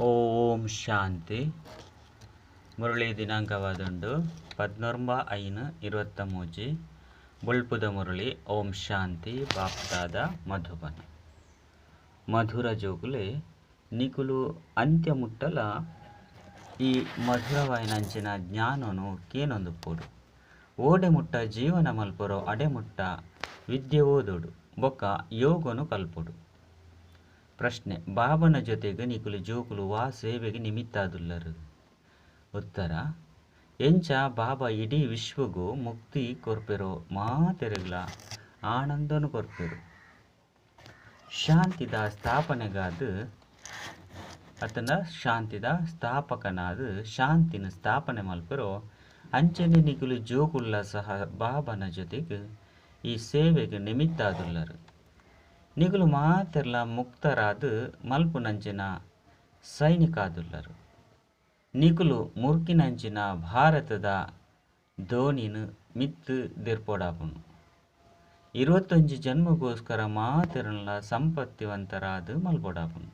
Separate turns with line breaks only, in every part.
ಓಂ ಶಾಂತಿ. ಮುರಳಿ ದಿನಾಂಕವಾದುಂಡು 14/5/23. ಬೊಳ್ಪುದ ಮುರಳಿ. ಓಂ ಶಾಂತಿ. ಬಾಪ್ದಾದ ಮಧುಬನ. ಮಧುರ ಜೋಕುಲೆ, ನಿಕುಲು ಅಂತ್ಯ ಮುಟ್ಟಲ ಈ ಮಧುರವಾಯಿನಂಚಿನ ಜ್ಞಾನನು ಕೇನೊಂದುಪ್ಪೊಡು. ಓಡೆ ಮುಟ್ಟ ಜೀವನ ಮಲ್ಪೊರೋ ಅಡೆ ಮುಟ್ಟ ವಿದ್ಯೆ ಓದೊಡು ಬೊಕ್ಕ ಯೋಗನು ಕಲ್ಪೊಡು. ಪ್ರಶ್ನೆ: ಬಾಬನ ಜೊತೆಗೆ ನಿಕುಲು ಜೋಕುಲು ವಾ ಸೇವೆಗೆ ನಿಮಿತ್ತಾದುಲ್ಲರು? ಉತ್ತರ: ಎಂಚ ಬಾಬಾ ಇಡೀ ವಿಶ್ವಗು ಮುಕ್ತಿ ಕೊರ್ಪೆರೋ ಮಾತೆರೆಗ್ಲ ಆನಂದನು ಕೊರ್ಪೆರು. ಶಾಂತಿದ ಸ್ಥಾಪನೆಗಾದ ಅತನ ಶಾಂತಿದ ಸ್ಥಾಪಕನಾದ ಶಾಂತಿನ ಸ್ಥಾಪನೆ ಮಲ್ಪೆರೋ ಅಂಚನೆ ನಿಕುಲು ಜೋಕುಲ್ಲ ಸಹ ಬಾಬನ ಜೊತೆಗೆ ಈ ಸೇವೆಗೆ ನಿಮಿತ್ತಾದುಲ್ಲರು. ನಿಕುಲು ಮಾತೆರ್ಲ ಮುಕ್ತರಾದ ಮಲ್ಪುನಂಚಿನ ಸೈನಿಕಾದುಲ್ಲರು. ನಿಕುಲು ಮುರ್ಕಿನಂಚಿನ ಭಾರತದ ದೋಣಿನ ಮಿತ್ತು ದೆರ್ಪೊಡಾಪುನು. 21 ಜನ್ಮಗೋಸ್ಕರ ಮಾತೆರ್ಲ ಸಂಪತ್ತಿವಂತರಾದ ಮಲ್ಪೊಡಾಪುನು.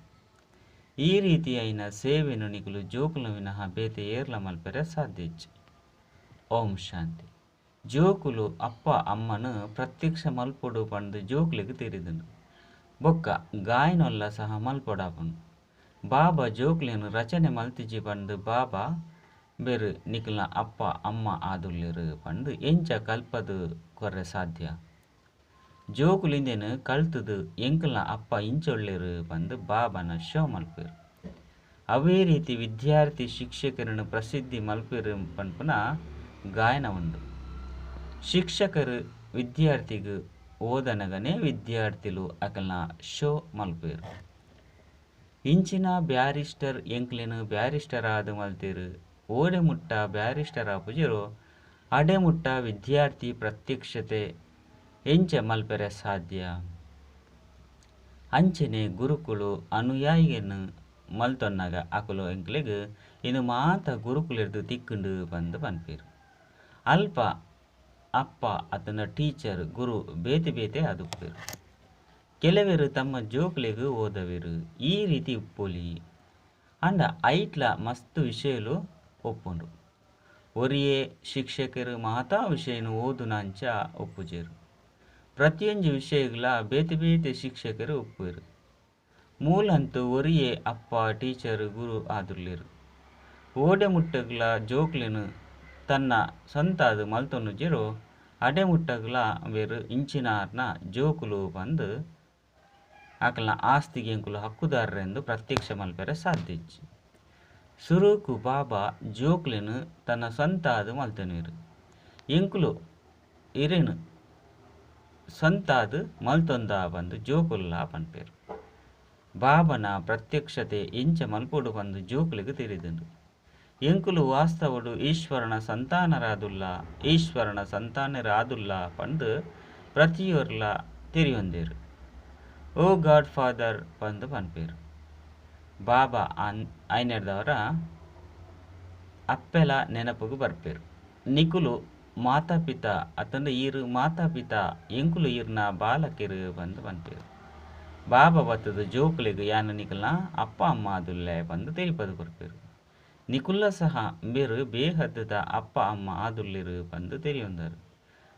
ಈ ರೀತಿಯಾಯಿನ ಸೇವೆನು ನಿಕುಲು ಜೋಕುಲು ವಿನಃ ಬೇತೆ ಏರ್ಲ ಮಲ್ಪೆರೆ ಸಾಧ್ಯ. ಓಂ ಶಾಂತಿ. ಜೋಕುಲು ಅಪ್ಪ ಅಮ್ಮನು ಪ್ರತ್ಯಕ್ಷ ಮಲ್ಪೊಡು ಪಂದು ಜೋಕುಲಿಗೆ ತೆರಿದುಂಡು. ಬೊಕ್ಕ ಗಾಯನೊಲ್ಲ ಸಹ ಮಲ್ಪೊಡಾಪುನು. ಬಾಬಾ ಜೋಕುಲೆನು ರಚನೆ ಮಲ್ತಿಜಿ ಪಂದು ಬಾಬಾ ಬೇರು ನಿಕುಲ್ನ ಅಪ್ಪ ಅಮ್ಮ ಆದುಲ್ಲೆರು ಪಂದು ಎಂಚ ಕಲ್ಪದು ಕೊರ್ರೆ ಸಾಧ್ಯ? ಜೋಕುಲಿಂದೇನು ಕಲ್ತದು ಎಂಕಲ್ನ ಅಪ್ಪ ಇಂಚೊಳ್ಳೆರು ಪಂದು ಬಾಬಾನ ಶೋ ಮಲ್ಪೆರು. ಅವೇ ರೀತಿ ವಿದ್ಯಾರ್ಥಿ ಶಿಕ್ಷಕರನ್ನು ಪ್ರಸಿದ್ಧಿ ಮಲ್ಪೆರು ಪನ್ಪುನ ಗಾಯನ ಉಂಡು. ಶಿಕ್ಷಕರು ವಿದ್ಯಾರ್ಥಿಗು ಓದನಗನೇ ವಿದ್ಯಾರ್ಥಿಲು ಅಕಲ್ನ ಶೋ ಮಲ್ಪೆರು. ಇಂಚಿನ ಬ್ಯಾರಿಸ್ಟರ್ ಎಂಕ್ಲೆನು ಬ್ಯಾರಿಸ್ಟರ್ ಆದ ಮಲ್ತೇರು. ಓಡೆ ಮುಟ್ಟ ಬ್ಯಾರಿಸ್ಟರ್ ಆಪುಜೆರೋ ಅಡೆ ಮುಟ್ಟ ವಿದ್ಯಾರ್ಥಿ ಪ್ರತ್ಯಕ್ಷತೆ ಎಂಚ ಮಲ್ಪೆರೆ ಸಾಧ್ಯ? ಅಂಚನೆ ಗುರುಕುಲು ಅನುಯಾಯಿಯನ್ನು ಮಲ್ತೊನ್ನಗ ಅಕುಲು ಎಂಕ್ಲೆಗ್ ಇನ್ನು ಮಾತ ಗುರುಕುಲೆರ್ದು ತಿಕ್ಕುಂಡು ಪಂದು ಪನ್ಪೆರು. ಅಲ್ಪ ಅಪ್ಪ ಅತನ ಟೀಚರ್ ಗುರು ಬೇತೆ ಬೇತೆ ಆದುಪ್ಪೆರು. ಕೆಲವರು ತಮ್ಮ ಜೋಕುಲೆಗ್ ಓದವೆರು. ಈ ರೀತಿ ಉಪ್ಪೊಲಿ ಅಂಡ ಐಟ್ಲ ಮಸ್ತ್ ವಿಷಯಲು ಒಪ್ಪುಂಡು. ಒರಿಯೇ ಶಿಕ್ಷಕರು ಮಾತಾ ವಿಷಯನು ಓದುನಂಚ ಒಪ್ಪುಜೆರು. ಪ್ರತಿಯೊಂಜಿ ವಿಷಯಗಳ ಬೇತೆ ಬೇತೆ ಶಿಕ್ಷಕರು ಒಪ್ಪುವೆರು. ಮೂಲಂತು ಒರಿಯೇ ಅಪ್ಪ ಟೀಚರ್ ಗುರು ಆದುಲ್ಲೆರು. ಓಡೆ ಮುಟ್ಟಗ್ಲ ಜೋಕ್ಲೆನು ತನ್ನ ಸ್ವಂತಾದ ಮಲ್ತೊನ್ನುಜೆರೋ ಅಡೆ ಮುಟ್ಟಗ್ಲ ಬೇರು ಇಂಚಿನಾರ್ನ ಜೋಕುಲು ಪಂದು ಅಕಲ್ನ ಆಸ್ತಿಗೆ ಎಂಕುಲು ಹಕ್ಕುದಾರರೆಂದು ಪ್ರತ್ಯಕ್ಷ ಮಲ್ಪೆರೆ ಸಾಧ್ಯ. ಸುರುಕು ಬಾಬಾ ಜೋಕ್ಲೆನು ತನ್ನ ಸ್ವಂತಾದ ಮಲ್ತೊನ್ನುವೆರು. ಎಂಕುಲು ಇರೆನು ಸ್ವಂತಾದ ಮಲ್ತೊಂದ ಪಂದು ಜೋಕುಲ್ಲ ಪನ್ಪೆರು. ಬಾಬನ ಪ್ರತ್ಯಕ್ಷತೆ ಎಂಚ ಮಲ್ಪೊಡು ಪಂದು ಜೋಕುಲಿಗೆ ತೆರಿದುಂಡು. ಎಂಕುಲು ವಾಸ್ತವಡು ಈಶ್ವರನ ಸಂತಾನರಾದುಲ್ಲ, ಈಶ್ವರನ ಸಂತಾನರಾದುಲ್ಲ ಪಂದು ಪ್ರತಿಯೊರ್ಲ ತೆರಿಯೊಂದೇರು. ಓ ಗಾಡ್ ಫಾದರ್ ಪಂದು ಪನ್ಪೆರು. ಬಾಬಾ ಐನೆರ್ದವರ ಅಪ್ಪೆಲ ನೆನಪುಗು ಬರ್ಪೆರು. ನಿಕುಲು ಮಾತಾಪಿತ ಅತಂಡ ಈರು ಮಾತಾಪಿತ ಎಂಕುಲು ಈರ್ನ ಬಾಲಕೆರು ಪಂದು ಪನ್ಪೆರು. ಬಾಬಾ ಬತ್ತದ ಜೋಕುಲಿಗೆ ಯಾನ ನಿಕಲ್ನ ಅಪ್ಪ ಅಮ್ಮ ಆದುಲ್ಲೆ ಪಂದು ತೆರಿಪದು ಕೊರ್ಪೆರು. ನಿಕುಲ್ಲ ಸಹ ಬೇರು ಬೇಹದ್ದದ ಅಪ್ಪ ಅಮ್ಮ ಆದುಲ್ಲೆರು ಪಂದು ತೆರಿಯೊಂದರು.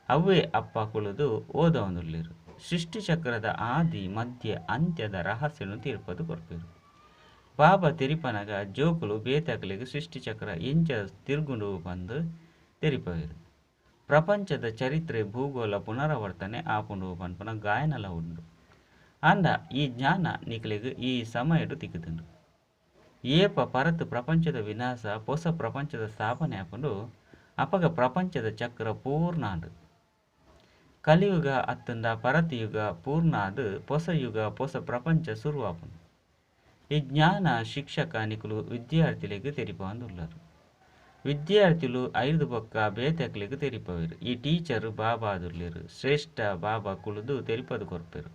ಅವೇ ಅಪ್ಪ ಕುಳಿದು ಓದೊಂದುಲ್ಲೆರು. ಸೃಷ್ಟಿಚಕ್ರದ ಆದಿ ಮಧ್ಯ ಅಂತ್ಯದ ರಹಸ್ಯನು ತೀರ್ಪದು ಕೊರ್ಪೆರು. ಬಾಬಾ ತೆರಿಪನಗ ಜೋಕುಲು ಬೇತಕಲಿಗೆ ಸೃಷ್ಟಿಚಕ್ರ ಎಂಚ ತಿರ್ಗುಂಡು ಪಂದು ತೆರಿಪವೆರು. ಪ್ರಪಂಚದ ಚರಿತ್ರೆ ಭೂಗೋಳ ಪುನರಾವರ್ತನೆ ಆಪುಂಡು ಪನ್ಪುನ ಗಾಯನಲ ಉಂಡು. ಅಂಡ ಈ ಜ್ಞಾನ ನಿಕಲಿಗೆ ಈ ಸಮಯಡು ತಿಕ್ಕುದುಂಡು. ಏಪ ಪರತು ಪ್ರಪಂಚದ ವಿನಾಶ ಹೊಸ ಪ್ರಪಂಚದ ಸ್ಥಾಪನೆ ಆಪುಂಡು ಅಪಗ ಪ್ರಪಂಚದ ಚಕ್ರ ಪೂರ್ಣಾಂಡು. ಕಲಿಯುಗ ಅತ್ತಂದ ಪರತಯುಗ ಪೂರ್ಣಾದ ಹೊಸ ಯುಗ ಹೊಸ ಪ್ರಪಂಚ ಶುರುವಾಪುಂಡು. ಈ ಜ್ಞಾನ ಶಿಕ್ಷಕ ನಿಕುಲು ವಿದ್ಯಾರ್ಥಿಗಳಿಗೆ ತೆರಿಪೊಂದುಲ್ಲರು. ವಿದ್ಯಾರ್ಥಿಲು ಐದು ಬೊಕ್ಕ ಬೇತಕ್ಲೆಗ್ ತೆರಿಪವೆರು. ಈ ಟೀಚರ್ ಬಾಬಾ ಆದುಲ್ಲೆರು. ಶ್ರೇಷ್ಠ ಬಾಬಾ ಕುಳಿದು ತೆರಿಪದು ಕೊರ್ಪೆರು.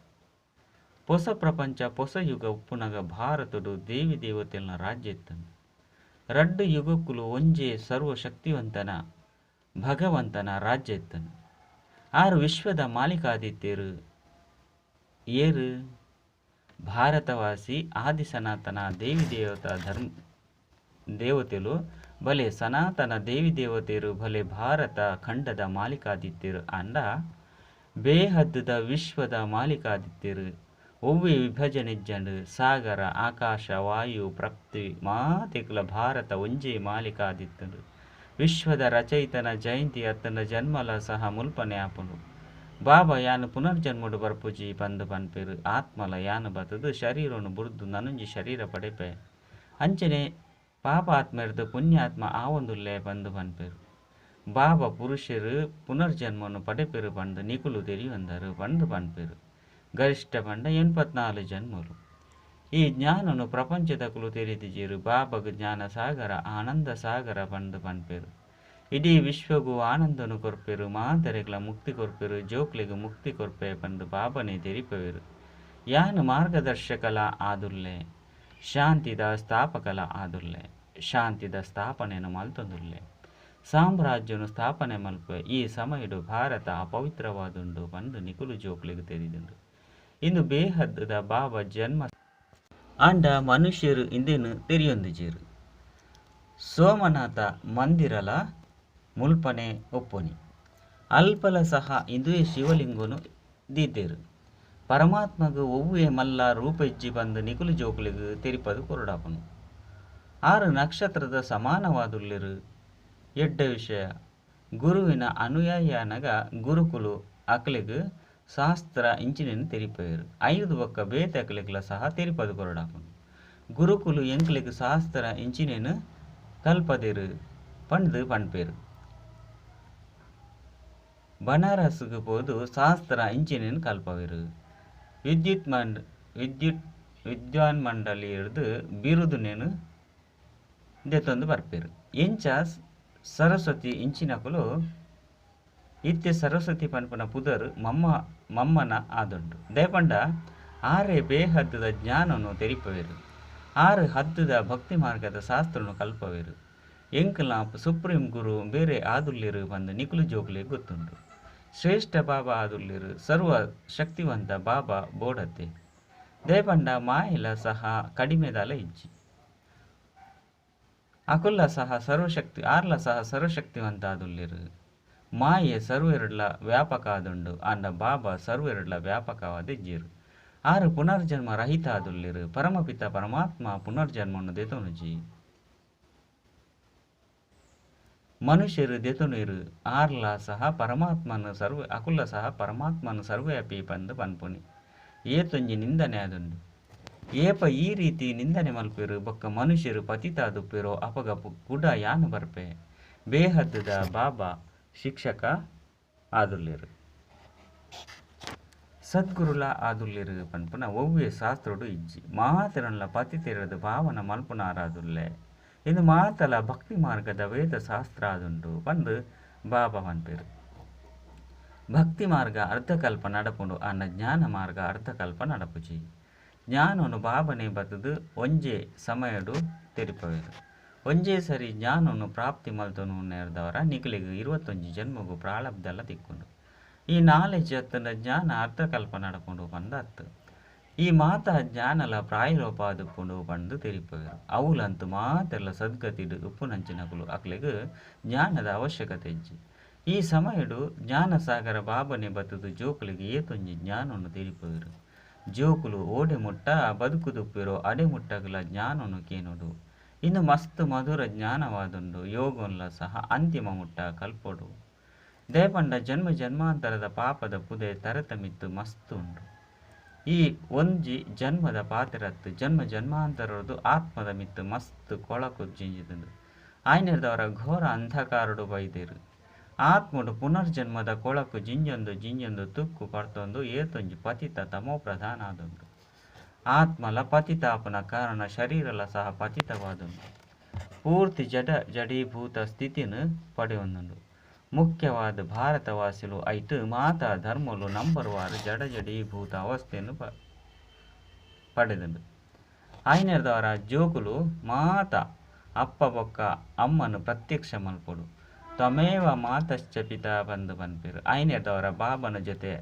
ಹೊಸ ಪ್ರಪಂಚ ಹೊಸ ಯುಗ ಉಪ್ಪುನಗ ಭಾರತಡು ದೇವಿ ದೇವತೆಲ್ನ ರಾಜ್ಯ ಇತ್ತಂಡು. ರಡ್ಡು ಯುಗಕ್ಕುಲು ಒಂಜೇ ಸರ್ವಶಕ್ತಿವಂತನ ಭಗವಂತನ ರಾಜ್ಯ ಇತ್ತಂಡು. ಆರು ವಿಶ್ವದ ಮಾಲೀಕಾದಿತ್ಯರು ಏರು? ಭಾರತವಾಸಿ ಆದಿ ಸನಾತನ ದೇವಿ ದೇವತಾ ಧರ್ಮ ದೇವತೆಲು ಬಲೆ ಸನಾತನ ದೇವಿ ದೇವತೆರು ಬಲೆ ಭಾರತ ಖಂಡದ ಮಾಲೀಕಾದಿತ್ಯರು ಅಂಡ ಬೇಹದ್ದದ ವಿಶ್ವದ ಮಾಲೀಕಾದಿತ್ಯರು. ಒವ್ವೆ ವಿಭಜನೆ ಜಂಡು ಸಾಗರ ಆಕಾಶ ವಾಯು ಪ್ರಕೃತಿ ಮಾತೆಕುಲ ಭಾರತ ಒಂಜೇ ಮಾಲೀಕಾದಿತ್ತರು. ವಿಶ್ವದ ರಚಯಿತನ ಜಯಂತಿ ಅತ್ತನ ಜನ್ಮಲ ಸಹ ಮುಲ್ಪನೆ ಆಪುಂಡು. ಬಾಬಾ ಯಾನು ಪುನರ್ಜನ್ಮಡು ಬರ್ಪುಜಿ ಪಂದು ಪನ್ಪೇರು. ಆತ್ಮಲ ಯಾನು ಬತ್ತದು ಶರೀರನು ಬುರ್ದು ನನೊಂಜಿ ಶರೀರ ಪಡೆಪೆ ಅಂಚನೆ ಪಾಪಾತ್ಮರ್ದು ಪುಣ್ಯಾತ್ಮ ಆವೊಂದುಲ್ಲೆ ಪಂದು ಪನ್ಪೇರು. ಬಾಬಾ ಪುರುಷರು ಪುನರ್ಜನ್ಮನು ಪಡೆಪೇರು ಪಂದು ನಿಕುಲು ತೆರಿಯೊಂದರು ಪಂದು ಪನ್ಪೇರು. ಗರಿಷ್ಠ ಪಂಡ 84 ಜನ್ಮಲು. ಈ ಜ್ಞಾನನು ಪ್ರಪಂಚದಕುಲು ತೆರಿದಿಜೇರು. ಬಾಬಾಗ ಜ್ಞಾನ ಸಾಗರ ಆನಂದ ಸಾಗರ ಪಂದು ಪನ್ಪೇರು. ಇಡೀ ವಿಶ್ವಗೂ ಆನಂದನು ಕೊರ್ಪೇರು, ಮಾತರೆಗ್ಲ ಮುಕ್ತಿ ಕೊರ್ಪೇರು, ಜೋಕ್ಲೆಗ್ ಮುಕ್ತಿ ಕೊರ್ಪೆ ಪಂದು ಬಾಬನೇ ತೆರಿಪವೇರು. ಯಾನು ಮಾರ್ಗದರ್ಶಕಲ ಆದುಲ್ಲೆ, ಶಾಂತಿದ ಸ್ಥಾಪಕಲ ಆದುಲ್ಲೆ, ಶಾಂತಿದ ಸ್ಥಾಪನೆಯನ್ನು ಮಲ್ತೊಂದುಲ್ಲೆ, ಸಾಮ್ರಾಜ್ಯನು ಸ್ಥಾಪನೆ ಮಲ್ಪೆ. ಈ ಸಮಯಡು ಭಾರತ ಅಪವಿತ್ರವಾದುಂಡು ಪಂದು ನಿಕುಲು ಜೋಕ್ಲೆಗ್ ತೆರಿದುಂಡು. ಇಂದು ಬೇಹದ್ದದ ಬಾಬಾ ಜನ್ಮ ಆಂಡ ಮನುಷ್ಯರು ಇಂದೇನು ತೆರಿಯೊಂದಿಜೇರು. ಸೋಮನಾಥ ಮಂದಿರಲ ಮುಲ್ಪನೆ ಒಪ್ಪುನಿ ಅಲ್ಪಲ ಸಹ ಇಂದುವೆ ಶಿವಲಿಂಗನು ದೀತೇರು. ಪರಮಾತ್ಮಗ ಒವ್ವೆ ಮಲ್ಲ ರೂಪೆಜ್ಜಿ ಬಂದು ನಿಕುಲು ಜೋಕುಲಿಗೆ ತೆರಿಪದು ಕೊರಡಾಪನು. 6 ನಕ್ಷತ್ರದ ಸಮಾನವಾದುಲ್ಲಿರು. ಎಡ್ಡ ವಿಷಯ ಗುರುವಿನ ಅನುಯಾಯಿಯಾನಗ ಗುರುಕುಲು ಅಕಲಿಗೆ ಶಾಸ್ತ್ರ ಇಂಚಿನೇನು ತೆರಿಪೇರು. 5 ಬೊಕ್ಕ ಬೇತೆ ಅಕಲಿಗ್ಲ ಸಹ ತೆರಿಪದು ಕೊರಡಾಪನು. ಗುರುಕುಲು ಎಂಕ್ಲಿಗೆ ಶಾಸ್ತ್ರ ಇಂಚಿನೇನು ಕಲ್ಪದಿರು ಪಂಡ್ದು ಪಣ್ಪೇರು. ಬನಾರಸ್ಗೆ ಪೋದು ಶಾಸ್ತ್ರ ಇಂಚಿನೇನು ಕಲ್ಪವೇರು. ವಿದ್ವಾನ್ ಮಂಡಳಿ ಹಿಡ್ದು ಬಿರುದುನೇನು ದೆತ್ತೊಂದು ಬರ್ಪೇರು. ಎಂಚ ಸರಸ್ವತಿ ಇಂಚಿನಕುಲು ಇತ್ತೆ ಸರಸ್ವತಿ ಪನ್ಪನ ಪುದರ್ ಮಮ್ಮನ ಆದುಂಡು. ದೇಪಂಡ ಆರೆ ಬೇಹದ್ದದ ಜ್ಞಾನನು ತೆರಿಪವೇರು. 6 ಹದ್ದದ ಭಕ್ತಿ ಮಾರ್ಗದ ಶಾಸ್ತ್ರನು ಕಲ್ಪವೇರು. ಎಂಕಲ ಸುಪ್ರೀಂ ಗುರು ಬೇರೆ ಆದುಲ್ಲಿರು ಬಂದು ನಿಕುಲು ಜೋಕ್ಲೆ ಗೊತ್ತುಂಡು. ಶ್ರೇಷ್ಠ ಬಾಬಾ ಆದುಲ್ಲಿರು, ಸರ್ವ ಶಕ್ತಿವಂತ ಬಾಬಾ ಬೋಡತೆ. ದೇಪಂಡ ಮಾಯಿಲ ಸಹ ಕಡಿಮೆದಾಲ ಇಜ್ಜಿ. ಅಕುಲ್ಲ ಸಹ ಸರ್ವಶಕ್ತಿ ಆರ್ಲ ಸಹ ಸರ್ವಶಕ್ತಿವಂತ ಆದುಲ್ಲಿರು. ಮಾಯೆ ಸರ್ವೆರಡ್ಲ ವ್ಯಾಪಕ ಆದುಂಡು ಅಂಡ ಬಾಬಾ ಸರ್ವೆರಡ್ಲ ವ್ಯಾಪಕವಾದ ಇಜ್ಜಿರು. 6 ಪುನರ್ಜನ್ಮ ರಹಿತ ಆದುಲ್ಲಿರು. ಪರಮಪಿತ ಪರಮಾತ್ಮ ಪುನರ್ಜನ್ಮನ್ನು ದೆತೊನುಜಿ. ಮನುಷ್ಯರು ದೆತೊನುರು. ಆರ್ಲ ಸಹ ಪರಮಾತ್ಮನ ಸರ್ವ ಅಕುಲ್ಲ ಸಹ ಪರಮಾತ್ಮನ ಸರ್ವವ್ಯಾಪಿ ಪಂದು ಪನ್ಪುನಿ. ಏತೊಂಜಿ ನಿಂದನೆ ಆದುಂಡು. ಏಪ ಈ ರೀತಿ ನಿಂದನೆ ಮಲ್ಪೇರು ಬೊಕ್ಕ ಮನುಷ್ಯರು ಪತಿತಾದುಪ್ಪೇರೋ ಅಪಗ ಕುಡ ಯಾನು ಬರ್ಪೆ. ಬೇಹದ್ದದ ಬಾಬಾ ಶಿಕ್ಷಕ ಆದುಲ್ಲೇರು, ಸದ್ಗುರುಲ ಆದುಲ್ಲೇರು ಪನ್ಪುನ ಒವ್ವೆ ಶಾಸ್ತ್ರಡು ಇಜ್ಜಿ. ಮಾತರನ್ಲ ಪತಿತೆರದು ಭಾವನ ಮಲ್ಪುನಾರಾದುಲ್ಲೆ. ಇಂದು ಮಾತಲ ಭಕ್ತಿ ಮಾರ್ಗದ ವೇದ ಶಾಸ್ತ್ರ ಆದುಂಡು ಪಂದು ಬಾಬಾ ಪನ್ಪೇರು. ಭಕ್ತಿ ಮಾರ್ಗ ಅರ್ಧಕಲ್ಪ ನಡಪುಂಡು ಅನ್ನ ಜ್ಞಾನ ಮಾರ್ಗ ಅರ್ಧಕಲ್ಪ ನಡಪುಜಿ. ಜ್ಞಾನನು ಬಾಬನೆ ಬತ್ತದು ಒಂಜೇ ಸಮಯಡು ತೆರಿಪವೇರು. ಒಂಜೇ ಸರಿ ಜ್ಞಾನವನ್ನು ಪ್ರಾಪ್ತಿ ಮಲ್ತನು ನೇರ್ದವರ ನಿಕಲಿಗೆ 21 ಜನ್ಮಗೂ ಪ್ರಾಳಬ್ಧಲ ತಿಕ್ಕೊಂಡು. ಈ ನಾಲೆಜ್ ಅತ್ತನ ಜ್ಞಾನ ಅರ್ಧಕಲ್ಪ ನಡಪುಂಡು ಪಂದ ಅತ್ತು. ಈ ಮಾತಾ ಜ್ಞಾನಲ ಪ್ರಾಯಲೋಪಾದುಪ್ಪುಂಡು ಪಂದು ತೆರಿಪವೇರು. ಅವುಲಂತು ಮಾತೆಲ್ಲ ಸದ್ಗತಿಡು ಉಪ್ಪುನಂಚಿನಕುಲು ಅಕ್ಲೆಗ್ ಜ್ಞಾನದ ಅವಶ್ಯಕತೆ ಇಜ್ಜಿ. ಈ ಸಮಯಡು ಜ್ಞಾನಸಾಗರ ಬಾಬನೆ ಬತ್ತದು ಜೋಕುಲಿಗೆ ಏತೊಂಜಿ ಜ್ಞಾನವನ್ನು ತೆರಿಪವೇರು. ಜೋಕುಲು ಓಡೆ ಮುಟ್ಟ ಬದುಕುದುಪ್ಪಿರೋ ಅಡೆ ಮುಟ್ಟಗಲ ಜ್ಞಾನವನ್ನು ಕೇನೋಡು. ಇನ್ನು ಮಸ್ತ್ ಮಧುರ ಜ್ಞಾನವಾದುಂಡು. ಯೋಗನ್ಲ ಸಹ ಅಂತಿಮ ಮುಟ್ಟ ಕಲ್ಪೊಡು. ದೇಪಂಡ ಜನ್ಮ ಜನ್ಮಾಂತರದ ಪಾಪದ ಪುದೆ ತರತಮಿತ್ತು ಮಸ್ತ್ ಉಂಡು. ಈ ಒಂಜಿ ಜನ್ಮದ ಪಾತಿರತ್ತು ಜನ್ಮ ಜನ್ಮಾಂತರದು ಆತ್ಮದ ಮಿತ್ತು ಮಸ್ತ್ ಕೊಳಕು ಜಿಂಜಿದುಂಡು. ಆಯ್ನೆರ್ದವರ ಘೋರ ಅಂಧಕಾರಡು ಬೈದೇರು. ಆತ್ಮಡು ಪುನರ್ಜನ್ಮದ ಕೊಳಕು ಜಿಂಜೊಂದು ಜಿಂಜೊಂದು ತುಕ್ಕು ಪಡ್ತೊಂದು ಏತೊಂಜಿ ಪತಿತ ತಮೋ ಪ್ರಧಾನ ಆದುಂಡು. ಆತ್ಮಲ ಪತಿತಾಪನ ಕಾರಣ ಶರೀರಲ ಸಹ ಪತಿತವಾದುಂಡು. ಪೂರ್ತಿ ಜಡ ಜಡೀಭೂತ ಸ್ಥಿತಿನ ಪಡೆಯೊಂದುಂಡು. ಮುಖ್ಯವಾದ ಭಾರತವಾಸಿಲು ಐಟು ಮಾತಾ ಧರ್ಮಲು ನಂಬರ್ವಾರು ಜಡ ಜಡೀಭೂತ ಅವಸ್ಥೆಯನ್ನು ಪಡೆದುಂಡು. ಆಯ್ನೆರ್ದವರ ಜೋಕುಲು ಮಾತಾ ಅಪ್ಪ ಬೊಕ್ಕ ಅಮ್ಮನು ಪ್ರತ್ಯಕ್ಷ ಮಲ್ಪೊಡು. ತ್ವಮೇವ ಮಾತಶ್ಚ ಪಿತಾ ಬಂದು ಪನ್ಪೇರು. ಆಯ್ನೆರ್ದವರ ಬಾಬನ ಜೊತೆ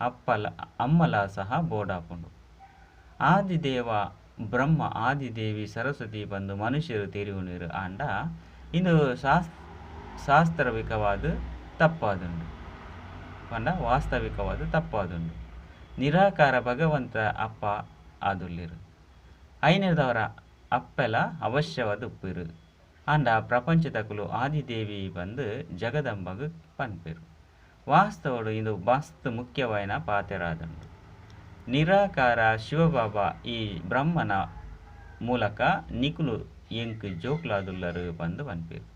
ಅಪ್ಪಲ ಅಮ್ಮಲ ಸಹ ಬೋಡಾಪುಂಡು. ಆದಿದೇವ ಬ್ರಹ್ಮ ಆದಿದೇವಿ ಸರಸ್ವತಿ ಬಂದು ಮನುಷ್ಯರು ತೆರಿಯುಣಿರು ಆಂಡ ಇಂದು ಶಾಸ್ತ್ರವಿಕವಾದ ತಪ್ಪಾದುಂಡು ಪಂಡ ವಾಸ್ತವಿಕವಾದ ತಪ್ಪಾದುಂಡು. ನಿರಾಕಾರ ಭಗವಂತ ಅಪ್ಪ ಆದುಲ್ಲಿರು ಐನದವರ ಅಪ್ಪೆಲ ಅವಶ್ಯವಾದ ಉಪ್ಪಿರು ಆಂಡ ಪ್ರಪಂಚದಕುಲು ಆದಿದೇವಿ ಬಂದು ಜಗದಂಬಗ್ ಪನ್ಪೆರು. ವಾಸ್ತವಡು ಇಂದು ಮಸ್ತ್ ಮುಖ್ಯವಾಯಿನ ಪಾತೆರಾದುಂಡು. ನಿರಾಕಾರ ಶಿವಬಾಬಾ ಈ ಬ್ರಹ್ಮನ ಮೂಲಕ ನಿಕುಲು ಎಂಕ್ ಜೋಕ್ಲಾದುಲ್ಲರು ಬಂದು ಪನ್ಪೆರು.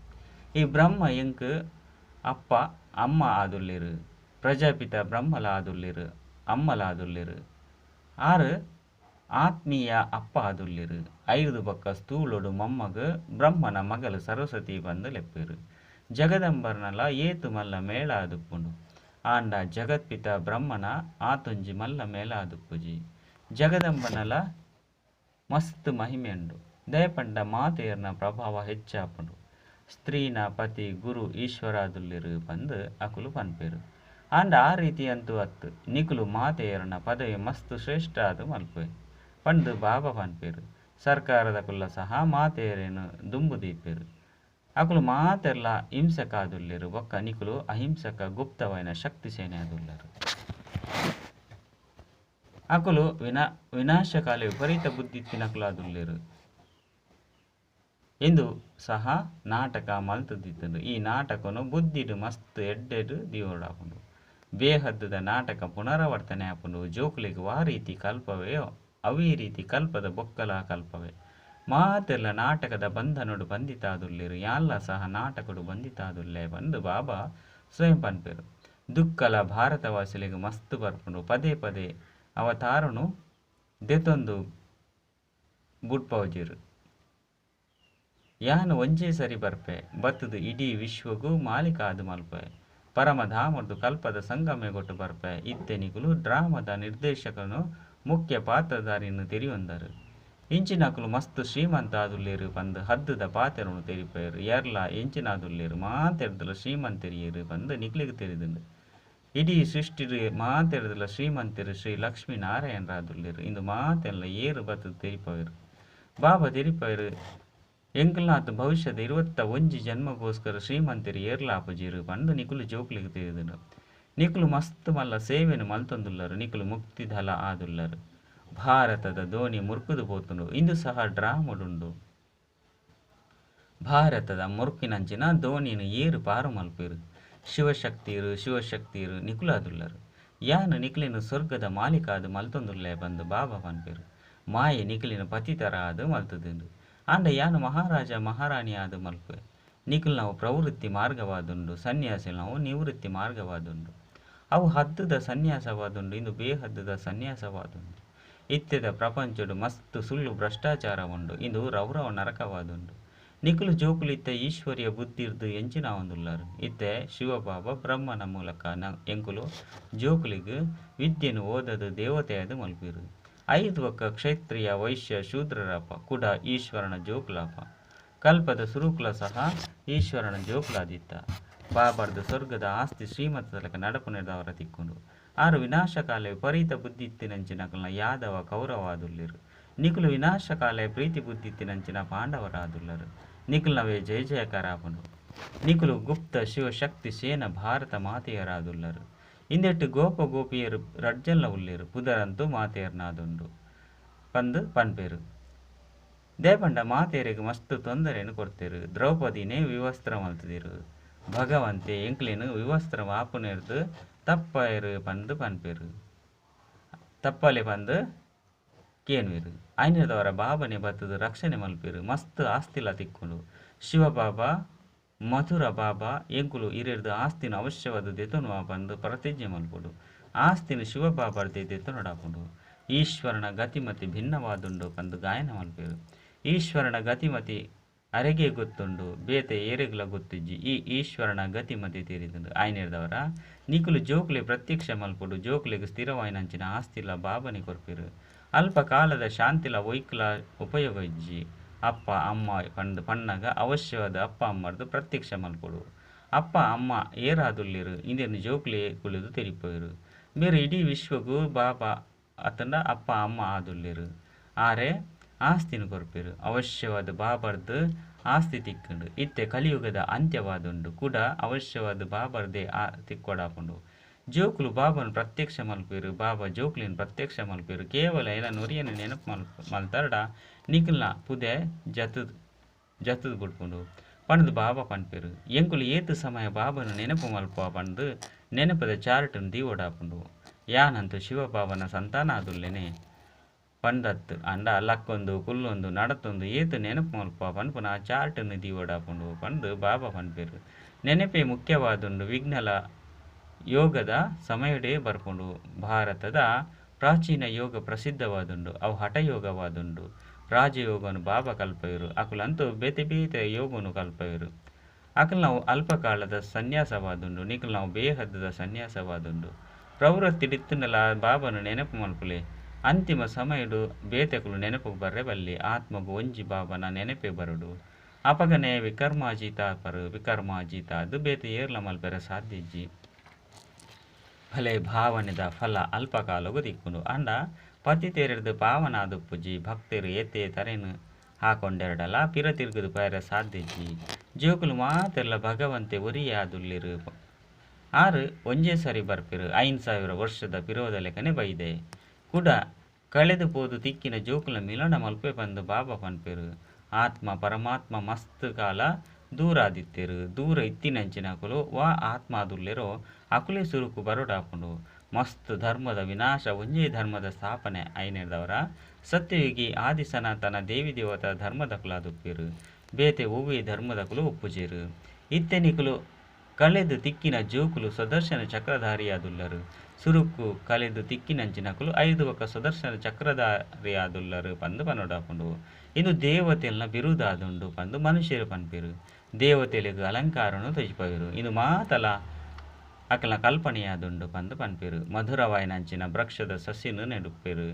ಈ ಬ್ರಹ್ಮ ಎಂಕ್ ಅಪ್ಪ ಅಮ್ಮ ಆದುಲ್ಲೆರು, ಪ್ರಜಾಪಿತ ಬ್ರಹ್ಮಲ ಆದುಲ್ಲೆರು, ಅಮ್ಮಲ ಆದುಲ್ಲೆರು. ಆರು ಆತ್ಮೀಯ ಅಪ್ಪ ಆದುಲ್ಲೆರು. ಐದು ಬೊಕ್ಕ ಸ್ಥೂಲೊಡು ಮಮ್ಮಗ ಬ್ರಹ್ಮನ ಮಗಲು ಸರಸ್ವತಿ ಬಂದು ಲೆಪ್ಪೆರು. ಜಗದಂಬರ್ನಲ ಏತು ಮಲ್ಲ ಮೇಳ ಆದುಪ್ಪುಂಡು. ಆಂಡ ಜಗತ್ಪಿತ ಬ್ರಹ್ಮನ ಆತೊಂಜಿ ಮಲ್ಲ ಮೇಳ ಆದುಪ್ಪುಜಿ. ಜಗದಂಬನಲ ಮಸ್ತ್ ಮಹಿಮೆಯುಂಡು. ದಯಪಂಡ ಮಾತೆಯರ್ನ ಪ್ರಭಾವ ಹೆಚ್ಚಾಪುಂಡು. ಸ್ತ್ರೀನ ಪತಿ ಗುರು ಈಶ್ವರಾದುಲ್ಲೆರು ಬಂದು ಅಕುಲು ಪನ್ಪೆರು. ಆಂಡ ಆ ರೀತಿ ಅಂತೂ ಅತ್ತು ನಿಕುಲು ಮಾತೆಯರ್ನ ಪದವಿ ಮಸ್ತ್ ಶ್ರೇಷ್ಠ ಆದು ಮಲ್ಪೆ ಪಂದು ಬಾಬಾ ಪನ್ಪೆರು. ಸರ್ಕಾರದ ಕುಲ್ಲ ಸಹ ಮಾತೆಯರೇನು ದುಂಬು ದೀಪೆರು. ಅಕುಲು ಮಾತೆರ್ಲ ಹಿಂಸಕ ಆದುಲ್ಲೆರು ಬೊಕ್ಕ ನಿಕುಲು ಅಹಿಂಸಕ ಗುಪ್ತವಾಯಿನ ಶಕ್ತಿ ಸೇನೆ ಆದುಲ್ಲೆರು. ಅಕುಲು ವಿನಾಶಕಾಲ ವಿಪರೀತ ಬುದ್ಧಿ ತಿನಕುಲಾದುಲ್ಲೆರು ಎಂದು ಸಹ ನಾಟಕ ಮಲ್ತದಿತ್ತಂಡು. ಈ ನಾಟಕನು ಬುದ್ಧಿಡು ಮಸ್ತ್ ಎಡ್ಡೆಡು ದಿಯೋಡಾಪುಂಡು. ಬೇಹದ್ದುದ ನಾಟಕ ಪುನರಾವರ್ತನೆ ಆಪುಂಡು. ಜೋಕುಲಿಗೆ ವಾ ರೀತಿ ಕಲ್ಪವೆಯೋ ಅವೇ ರೀತಿ ಕಲ್ಪದ ಬೊಕ್ಕಲ ಕಲ್ಪವೆ. ಮಾತೆಲ್ಲ ನಾಟಕದ ಬಂಧನೋಡು ಬಂಧಿತಾದುಲ್ಲೆರು. ಯಾನ್ಲ ಸಹ ನಾಟಕಡು ಬಂಧಿತಾದುಲ್ಲೆ ಬಂದು ಬಾಬಾ ಸ್ವಯಂ ಪನ್ಪೆರು. ದುಃಖಲ ಭಾರತವಾಸಿಲಿಗೆ ಮಸ್ತ್ ಬರ್ಪುಂಡು. ಪದೇ ಪದೇ ಅವತಾರನು ದೆತೊಂದು ಬುಡ್ಪೌಜೆರು. ಯಾನ್ ಒಂಜೇ ಸರಿ ಬರ್ಪೆ ಬತ್ತುದು ಇಡೀ ವಿಶ್ವಗೂ ಮಾಲೀಕ ಆದು ಮಲ್ಪೆ. ಪರಮಧಾಮರ್ದು ಕಲ್ಪದ ಸಂಗಮೆಗೊಟ್ಟು ಬರ್ಪೆ. ಇತ್ತೆ ನಿಕುಲು ಡ್ರಾಮದ ನಿರ್ದೇಶಕನು ಮುಖ್ಯ ಪಾತ್ರಧಾರಿಯನ್ನು ತೆರಿಯೊಂದರು. ಇಂಚಿನಕುಲು ಮಸ್ತ್ ಶ್ರೀಮಂತ ಆದುಲ್ಲೆರು ಪಂದು ಹದ್ದುದ ಪಾತೆರನು ತೆರಿಪೆರು. ಏರ್ಲ ಎಂಚಿನಾದುಲ್ಲೆರು ಮಾತೆರ್ದಲ ಶ್ರೀಮಂತೆರಿಯರು ಪಂದು ನಿಕ್ಲಿಗೆ ತೆರಿದುಂಡು. ಇಡೀ ಸೃಷ್ಟಿಡು ಮಾತೆರ್ದಲ ಶ್ರೀಮಂತೆರು ಶ್ರೀ ಲಕ್ಷ್ಮೀ ನಾರಾಯಣರಾದುಲ್ಲೆರು. ಇಂದು ಮಾತೆಲ್ಲ ಏರು ಬತ್ತುದು ತೆರಿಪವೆರು. ಬಾಬಾ ತೆರಿಪವೆರು ಎಂಕಲ್ನಾಥ್ ಭವಿಷ್ಯದ 21 ಜನ್ಮಗೋಸ್ಕರ ಶ್ರೀಮಂತೆರು ಏರ್ಲ ಆಪುಜೆರು ಪಂದು ನಿಕುಲು ಜೋಕ್ಲಿಗೆ ತೆರಿದುಂಡು. ನಿಕುಲು ಮಸ್ತ್ ಮಲ್ಲ ಸೇವೆನು ಮಲ್ತೊಂದುಲ್ಲರು. ನಿಕುಲು ಮುಕ್ತಿಧಲ ಆದುಲ್ಲರು. ಭಾರತದ ದೋಣಿ ಮುರ್ಕುದು ಪೋತುಂಡು. ಇಂದು ಸಹ ಡ್ರಾಮಡುಂಡು. ಭಾರತದ ಮುರ್ಕಿನಂಚಿನ ದೋಣಿನು ಏರು ಪಾರು ಮಲ್ಪೆರು. ಶಿವಶಕ್ತಿರು ಶಿವಶಕ್ತಿರು ನಿಕುಲಾದುಲ್ಲರು. ಯಾನು ನಿಕುಲಿನ ಸ್ವರ್ಗದ ಮಾಲೀಕಾದು ಮಲ್ತೊಂದುಲ್ಲೆ ಬಂದು ಬಾಬಾ ಪನ್ಪೆರು. ಮಾಯೆ ನಿಕುಲಿನ ಪತಿತರ ಆದು ಮಲ್ತುದುಂಡು. ಆಂಡ ಯಾನು ಮಹಾರಾಜ ಮಹಾರಾಣಿ ಆದು ಮಲ್ಪೆ. ನಿಕುಲು ನಾವು ಪ್ರವೃತ್ತಿ ಮಾರ್ಗವಾದುಂಡು. ಸನ್ಯಾಸಿ ನಾವು ನಿವೃತ್ತಿ ಮಾರ್ಗವಾದುಂಡು. ಅವು ಹದ್ದುದ ಸನ್ಯಾಸವಾದುಂಡು. ಇಂದು ಬೇಹದ್ದುದ ಸನ್ಯಾಸವಾದುಂಡು. ಇತ್ಯದ ಪ್ರಪಂಚಡು ಮಸ್ತ್ ಸುಳ್ಳು ಭ್ರಷ್ಟಾಚಾರ ಉಂಡು. ಇಂದು ರೌರವ ನರಕವಾದುಂಡು. ನಿಕುಲು ಜೋಕುಲು ಇತ್ತೆ ಈಶ್ವರಿಯ ಬುದ್ಧಿರ್ದು ಎಂಚಿನ ಒಂದುಲ್ಲರು. ಇತ್ತೆ ಶಿವಬಾಬಾ ಬ್ರಹ್ಮನ ಮೂಲಕ ಎಂಕುಲು ಜೋಕುಲಿಗ್ ವಿದ್ಯೆನು ಓದದು ದೇವತೆಯಾದ ಮಲ್ಪಿರು. ಐದು ಒಕ್ಕ ಕ್ಷತ್ರಿಯ ವೈಶ್ಯ ಶೂದ್ರರಪ್ಪ ಕುಡ ಈಶ್ವರನ ಜೋಕುಲಾಪ. ಕಲ್ಪದ ಸುರುಕುಲ ಸಹ ಈಶ್ವರನ ಜೋಕುಲಾದಿತ್ತ. ಬಾಬಾರ್ದು ಸ್ವರ್ಗದ ಆಸ್ತಿ ಶ್ರೀಮಂತಲಕ ನಡಪು ನೆದವರ ತಿಕ್ಕೊಂಡು. ಆರು ವಿನಾಶಕಾಲ ವಿಪರೀತ ಬುದ್ಧಿ ಇತ್ತಿನಂಚಿನಕಲ್ನ ಯಾದವ ಕೌರವಾದುಲ್ಲೆರು. ನಿಕುಲು ವಿನಾಶಕಾಲ ಪ್ರೀತಿ ಬುದ್ಧಿ ಇತ್ತಿನಂಚಿನ ಪಾಂಡವರಾದುಲ್ಲರು. ನಿಕುಲ್ನವೇ ಜಯ ಜಯಕಾರಾಪುಂಡು. ನಿಕುಲು ಗುಪ್ತ ಶಿವಶಕ್ತಿ ಸೇನ ಭಾರತ ಮಾತೆಯರಾದುಲ್ಲರು. ಇಂದೆಟ್ಟು ಗೋಪ ಗೋಪಿಯರು ರಡ್ಜಲ್ಲ ಉಲ್ಲೇರು. ಪುದರಂತೂ ಮಾತೆಯರ್ನಾದುಂಡು ಪಂದು ಪನ್ಪೆರು. ದೇಪಂಡ ಮಾತೆಯರಿಗೆ ಮಸ್ತ್ ತೊಂದರೆಯನ್ನು ಕೊಡ್ತೇರು. ದ್ರೌಪದಿನೇ ವಿವಸ್ತ್ರ ಮಲ್ತದಿರು. ಭಗವಂತೆ ಎಂಕ್ಲೇನು ವಿವಸ್ತ್ರ ವಾಪುನೆರ್ದು ತಪ್ಪಯರು ಪಂದು ಪನ್ಪೆರು. ತಪ್ಪಲೆ ಪಂದು ಕೇನ್ವೆರು. ಐನದವರ ಬಾಬನೆ ಬತ್ತದು ರಕ್ಷಣೆ ಮಲ್ಪೆರು. ಮಸ್ತ್ ಆಸ್ತಿಲ ತಿಕ್ಕೊಂಡು. ಶಿವಬಾಬಾ ಮಧುರ ಬಾಬಾ ಎಂಕುಲು ಇರೆರ್ದು ಆಸ್ತಿನ ಅವಶ್ಯವಾದ ದೆತೊನುವ ಬಂದು ಪ್ರತಿಜ್ಞೆ ಮಲ್ಪೊಡು. ಆಸ್ತಿನ ಶಿವಬಾಬರ್ದೆ ದೆತೊನಡಾಪುಂಡು. ಈಶ್ವರನ ಗತಿಮತಿ ಭಿನ್ನವಾದುಂಡು ಪಂದು ಗಾಯನ ಮಲ್ಪೆರು. ಈಶ್ವರನ ಗತಿಮತಿ ಅರೆಗೆ ಗೊತ್ತುಂಡು, ಬೇತೆ ಏರೆಗ್ಲ ಗೊತ್ತಿಜ್ಜಿ. ಈ ಈಶ್ವರನ ಗತಿಮತಿ ತೆರಿದುಂಡು. ಆಯ್ನೆರ್ದವರ ನಿಕುಲು ಜೋಕುಲೆ ಪ್ರತ್ಯಕ್ಷ ಮಲ್ಪೊಡು. ಜೋಕುಲೆಗ್ ಸ್ಥಿರವಾಯಿನಂಚಿನ ಆಸ್ತಿಲ ಬಾಬನೆ ಕೊರ್ಪೆರು. ಅಲ್ಪ ಕಾಲದ ಶಾಂತಿಲ ಒಯ್ಕ್ಲ ಉಪಯೋಗ ಇಜ್ಜಿ. ಅಪ್ಪ ಅಮ್ಮ ಪಂದು ಪಣ್ಣಗ ಅವಶ್ಯವಾದ ಅಪ್ಪ ಅಮ್ಮರ್ದು ಪ್ರತ್ಯಕ್ಷ ಮಲ್ಪೊಡು. ಅಪ್ಪ ಅಮ್ಮ ಏರಾದುಲ್ಲೆರು ಇಂದೆನ್ ಜೋಕುಲೆ ಕುಳಿದು ತೆರಿಪೋಯರು. ಮೇರು ಇಡೀ ವಿಶ್ವಗೂ ಬಾಬಾ ಅತ್ತಂಡ ಅಪ್ಪ ಅಮ್ಮ ಆದುಲ್ಲೆರ್. ಆರೇ ಆಸ್ತಿನ್ ಕೊರ್ಪೆರ್. ಅವಶ್ಯವಾದ್ ಬಾಬರ್ದ್ ಆಸ್ತಿ ತಿಕ್ಕುಂಡು. ಇತ್ತೆ ಕಲಿಯುಗದ ಅಂತ್ಯವಾದುಂಡು. ಕುಡ ಅವಶ್ಯವಾದ್ ಬಾಬರ್ದೇ ತಿಕ್ಕೊಡಾಪುಂಡು. ಜೋಕುಲು ಬಾಬನ್ ಪ್ರತ್ಯಕ್ಷ ಮಲ್ಪುವೆರ್. ಬಾಬಾ ಜೋಕುಲೆನ್ ಪ್ರತ್ಯಕ್ಷ ಮಲ್ಪುವೆರ್. ಕೇವಲ ಎನನ್ ಒರಿಯನ್ ನೆನಪು ಮಲ್ತರ್ಡ ನಿಕಲ್ನ ಪುದೆ ಜತ್ತ್ದ್ ಜತ್ತ್ದ್ ಬುಡ್ಪುಂಡು ಪಂಡ್ದ್ ಬಾಬಾ ಪನ್ಪೆರ್. ಎಂಕುಲು ಏತ್ ಸಮಯ ಬಾಬನ್ ನೆನಪು ಮಲ್ಪುವ ಪಂಡ್ದ್ ನೆನಪುದ ಚಾರ್ಟ್ನ್ ದೀವೊಡಾಪುಂಡು. ಯಾನಂತೂ ಶಿವಬಾಬನ ಸಂತಾನ ಆದುಲ್ಲೆನೆ ಪಂದತ್ ಆಂಡ ಲಕ್ಕೊಂದು ಕುಲ್ಲೊಂದು ನಡತೊಂದು ಏತ್ ನೆನಪು ಮಲ್ಪುವ ಪನ್ಪುನ ಚಾರ್ಟ್ನ್ ದೀವೊಡಾಪುಂಡು ಪಂಡ್ದ್ ಬಾಬಾ ಪನ್ಪೆರ್. ನೆನಪೇ ಮುಖ್ಯವಾದುಂಡು. ವಿಘ್ನಲ ಯೋಗದ ಸಮಯಡೇ ಬರ್ಪುಂಡು. ಭಾರತದ ಪ್ರಾಚೀನ ಯೋಗ ಪ್ರಸಿದ್ಧವಾದುಂಡು. ಅವು ಹಠಯೋಗವಾದುಂಡು. ರಾಜಯೋಗನು ಬಾಬಾ ಕಲ್ಪವೆರ್. ಅಕುಲಂತೂ ಬೇತೆ ಬೇತೆ ಯೋಗನು ಕಲ್ಪವೆರ್. ಅಕಲ್ನವು ಅಲ್ಪಕಾಲದ ಸನ್ಯಾಸವಾದುಂಡು. ನಿಕಲ್ನವು ಬೇಹದ್ದದ ಸನ್ಯಾಸವಾದುಂಡು. ಪ್ರವೃತ್ತಿಡಿತ್ತುಂಡಲ ಬಾಬನ ನೆನಪು ಮಲ್ಪುಲೆ. ಅಂತಿಮ ಸಮಯಡು ಬೇತೆಕುಲು ನೆನಪುಗು ಬರ್ರೆ ಬಲ್ಲಿ. ಆತ್ಮಗ್ ಒಂಜಿ ಬಾಬನ ನೆನಪೇ ಬರೊಡು. ಅಪಗನೆ ವಿಕರ್ಮಾಜೀತ ಪರು ವಿಕರ್ಮಾಜೀತ ಅದು ಬೇತೆ ಏರ್ಲ ಮಲ್ಪೆರೆ ಸಾಧ್ಯ ಇಜ್ಜಿ. ಭಲೆ ಭಾವನೆದ ಫಲ ಅಲ್ಪಕಾಲೊಗು ತಿಕ್ಕುಂಡು. ಆಂಡ ಪತಿತೆರೆರ್ದ್ ಪಾವನಾದುಪ್ಪುಜಿ. ಭಕ್ತೆರ್ ಏತೇ ತರೆನ್ ಹಾಕೊಂಡೆರ್ಡಲ ಪಿರ ತಿರ್ಗುದು ಪೋಯೆರೆ ಸಾಧ್ಯ ಇಜ್ಜಿ. ಜೋಕುಲು ಮಾತೆರ್ಲ ಭಗವಂತೆ ಒರಿಯೇ ಆದುಲ್ಲೆರ್. ಆರ್ ಒಂಜೇ ಸರಿ ಬರ್ಪೆರ್. 5000 ವರ್ಷದ ಪಿರೋದ ಲೆಕ್ಕನೆ ಬೈದೆ. ಕುಡ ಕಳೆದು ಪೋದು ತಿಕ್ಕಿನ ಜೋಕುಲ್ನ ಮಿಲನ ಮಲ್ಪೆ ಪಂದ್ ಬಾಬಾ ಪನ್ಪೆರ್. ಆತ್ಮ ಪರಮಾತ್ಮ ಮಸ್ತ್ ಕಾಲ ದೂರ ಆದಿತ್ತೆರ್. ದೂರ ಇತ್ತಿನಂಚಿನಕುಲು ವಾ ಆತ್ಮ ಆದುಲ್ಲೆರೋ ಅಕುಲೇ ಸುರುಕು ಬರೊಡಾಪುಂಡು. ಮಸ್ತ್ ಧರ್ಮದ ವಿನಾಶ ಒಂಜೇ ಧರ್ಮದ ಸ್ಥಾಪನೆ ಆಯಿನೆಡ್ದಾವರ ಸತ್ಯಯುಗಿ ಆದಿ ಸನಾತನ ದೇವಿ ದೇವತಾ ಧರ್ಮದಕುಲಾದುಪ್ಪೆರ್. ಬೇತೆ ಒವ್ವೇ ಧರ್ಮದಕುಲು ಉಪ್ಪುಜೆರ್. ಇತ್ತೆ ನಿಕುಲು ಕಳೆದು ತಿಕ್ಕಿನ ಜೋಕುಲು ಸ್ವದರ್ಶನ ಚಕ್ರಧಾರಿಯಾದುಲ್ಲರ್. ಸುರುಕು ಕಳೆದು ತಿಕ್ಕಿನಂಚಿನಕುಲು ಐರ್ದ್ ಬೊಕ್ಕ ಸ್ವದರ್ಶನ ಚಕ್ರಧಾರಿಯಾದುಲ್ಲರ್ ಪಂದ್ ಪನೊಡಾಪುಂಡು. ಇಂದು ದೇವತೆಲ್ನ ಬಿರುದಾದುಂಡು ಪಂದ್ ಮನುಷ್ಯೆರ್ ಪನ್ಪೆರ್. ದೇವತೆಲೆಗ್ ಅಲಂಕಾರನ್ ತೋಜಿಪಾವೆರ್. ಇಂದು ಮಾತಲ ಅಕಲ್ನ ಕಲ್ಪನೆಯಾದುಂಡು ಪಂದ್ ಪನ್ಪೆರ್. ಮಧುರವಾಯಿನಂಚಿನ ವೃಕ್ಷದ ಸಸಿನ್ ನೆಡುಪೆರ್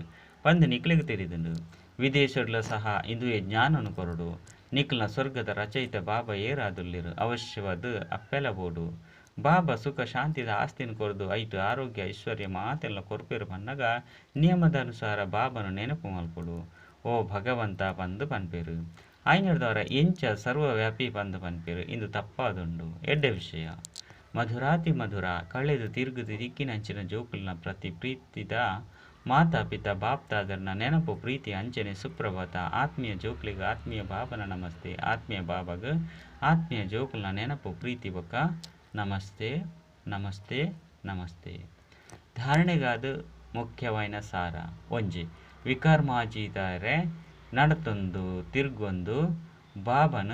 ಪಂದ್ ನಿಕ್ಲೆಗ್ ತೆರಿದುಂಡು. ವಿದೇಶಡ್ಲ ಸಹ ಇಂದುವೆ ಜ್ಞಾನನ್ ಕೊರೊಡು. ನಿಕಲ್ನ ಸ್ವರ್ಗದ ರಚಯಿತ ಬಾಬಾ ಏರಾದುಲ್ಲೆರ್. ಅವಶ್ಯವಾದ್ ಅಪ್ಪೆಲ ಬೋಡು. ಬಾಬಾ ಸುಖ ಶಾಂತಿದ ಆಸ್ತಿನ್ ಕೊರ್ದು ಐಟ್ ಆರೋಗ್ಯ ಐಶ್ವರ್ಯ ಮಾತೆಲ್ಲ ಕೊರ್ಪೆರ್ ಪನ್ನಗ ನಿಯಮದ ಅನುಸಾರ ಬಾಬನ ನೆನಪು ಮಲ್ಪೊಡು. ಓ ಭಗವಂತ ಪಂದ್ ಪನ್ಪೆರ್. ಆಯಿನೆಡ್ದಾವರ ಎಂಚ ಸರ್ವವ್ಯಾಪಿ ಪಂದ್ ಪನ್ಪೆರ್. ಇಂದು ತಪ್ಪಾದುಂಡು. ಎಡ್ಡೆ ವಿಷಯ. ಮಧುರಾತಿ ಮಧುರ ಕಳೆದು ತಿರುಗುದು ತಿಕ್ಕಿನಂಚಿನ ಜೋಕುಲ್ನ ಪ್ರತಿ ಪ್ರೀತಿದ ಮಾತಾ ಪಿತಾ ಬಾಪ್ ದಾದರ್ನ ನೆನಪು ಪ್ರೀತಿ ಅಂಚನೆ ಸುಪ್ರಭಾತ. ಆತ್ಮೀಯ ಜೋಕ್ಲೆಗ್ ಆತ್ಮೀಯ ಬಾಬನ ನಮಸ್ತೆ. ಆತ್ಮೀಯ ಬಾಬಗ್ ಆತ್ಮೀಯ ಜೋಕುಲ್ನ ನೆನಪು ಪ್ರೀತಿ ಬೊಕ್ಕ ನಮಸ್ತೆ ನಮಸ್ತೆ ನಮಸ್ತೆ. ಧಾರಣೆಗಾದ್ ಮುಖ್ಯವಾಯಿನ ಸಾರ. ಒಂಜಿ ವಿಕರ್ಮಾಜೀತಾರೆ ನಡತೊಂದು ತಿರ್ಗೊಂದು ಬಾಬನ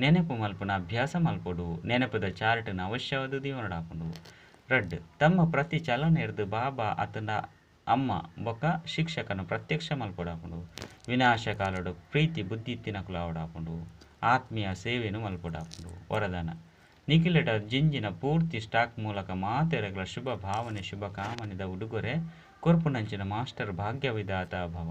ನೆನಪು ಮಲ್ಪುನ ಅಭ್ಯಾಸ ಮಲ್ಪೊಡು. ನೆನಪುದ ಚಾರ್ಟ್ನ್ ಅವಶ್ಯವಾದ್ ದೀವೊನೊಡಾಪುಂಡು. ರಡ್ಡ್ ತಮ್ಮ ಪ್ರತಿ ಚಲನೆರ್ದ್ ಬಾಬಾ ಅತ್ತಂಡ ಅಮ್ಮ ಬೊಕ್ಕ ಶಿಕ್ಷಕನ ಪ್ರತ್ಯಕ್ಷ ಮಲ್ಪೊಡಾಪುಂಡು. ವಿನಾಶ ಕಾಲಡು ಪ್ರೀತಿ ಬುದ್ಧಿ ಇತ್ತಿನಕುಲು ಆವೊಡಾಪುಂಡು. ಆತ್ಮೀಯ ಸೇವೆನು ಮಲ್ಪೊಡಾಪುಂಡು. ವರದಾನ ನಿಖಿಲೆಡ ಜಿಂಜಿನ ಪೂರ್ತಿ ಸ್ಟಾಕ್ ಮೂಲಕ ಮಾತೆರೆಗ್ಲ ಶುಭ ಭಾವನೆ ಶುಭ ಕಾಮನೆದ ಉಡುಗೊರೆ ಕೊರ್ಪುನಂಚಿನ ಮಾಸ್ಟರ್ ಭಾಗ್ಯವಿದಾತ ಭವ.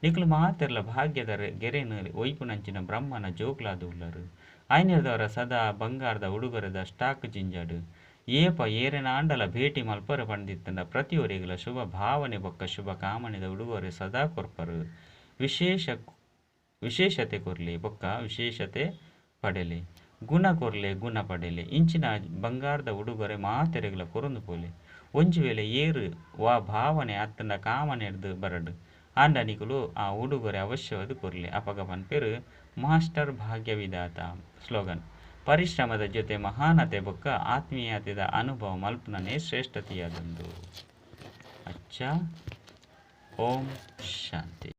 ನಿಕುಲು ಮಾತೆರ್ಲ ಭಾಗ್ಯದ ಗೆರೆನ್ ಒಯ್ಪುನಂಚಿನ ಬ್ರಹ್ಮನ ಜೋಕ್ಲಾದ್ ಉಲ್ಲರ್. ಆಯ್ನೆರ್ದವರ ಸದಾ ಬಂಗಾರದ ಉಡುಗೊರೆದ ಸ್ಟಾಕ್ ಜಿಂಜಾಡ್. ಏಪ ಏರೆನಾಂಡಲ ಭೇಟಿ ಮಲ್ಪರೆ ಪಂದಿತ್ತಂಡ ಪ್ರತಿಯೊರಿಗ್ಲ ಶುಭ ಭಾವನೆ ಬೊಕ್ಕ ಶುಭ ಕಾಮನೆದ ಉಡುಗೊರೆ ಸದಾ ಕೊರ್ಪರು. ವಿಶೇಷತೆ ಕೊರ್ಲೆ ಬೊಕ್ಕ ವಿಶೇಷತೆ ಪಡೆಲೆ. ಗುಣ ಕೊರ್ಲೆ ಗುಣ ಪಡೆಲೆ. ಇಂಚಿನ ಬಂಗಾರದ ಉಡುಗೊರೆ ಮಾತೆರೆಗ್ಲ ಕೊರೊಂದು ಪೋಲೆ. ಒಂಜಿ ವೇಳೆ ಏರ್ ವಾ ಭಾವನೆ ಅತ್ತಂಡ ಕಾಮನೆರ್ದ್ ಬರಡ್ ಆಂಡ ನಿಕುಲು ಆ ಉಡುಗೊರೆ ಅವಶ್ಯವಾದ್ ಕೊರ್ಲೆ. ಅಪಗ ಪನ್ಪೆರ್ ಮಾಸ್ಟರ್ ಭಾಗ್ಯವಿದಾತ. ಸ್ಲೋಗನ್ ಪರಿಶ್ರಮದ ಜೊತೆ ಮಹಾನತೆ ಬೊಕ್ಕ ಆತ್ಮೀಯತೆದ ಅನುಭವ ಮಲ್ಪುನನೇ ಶ್ರೇಷ್ಠತೆಯಾದುಂಡು. ಅಚ್ಚ ಓಂ ಶಾಂತಿ.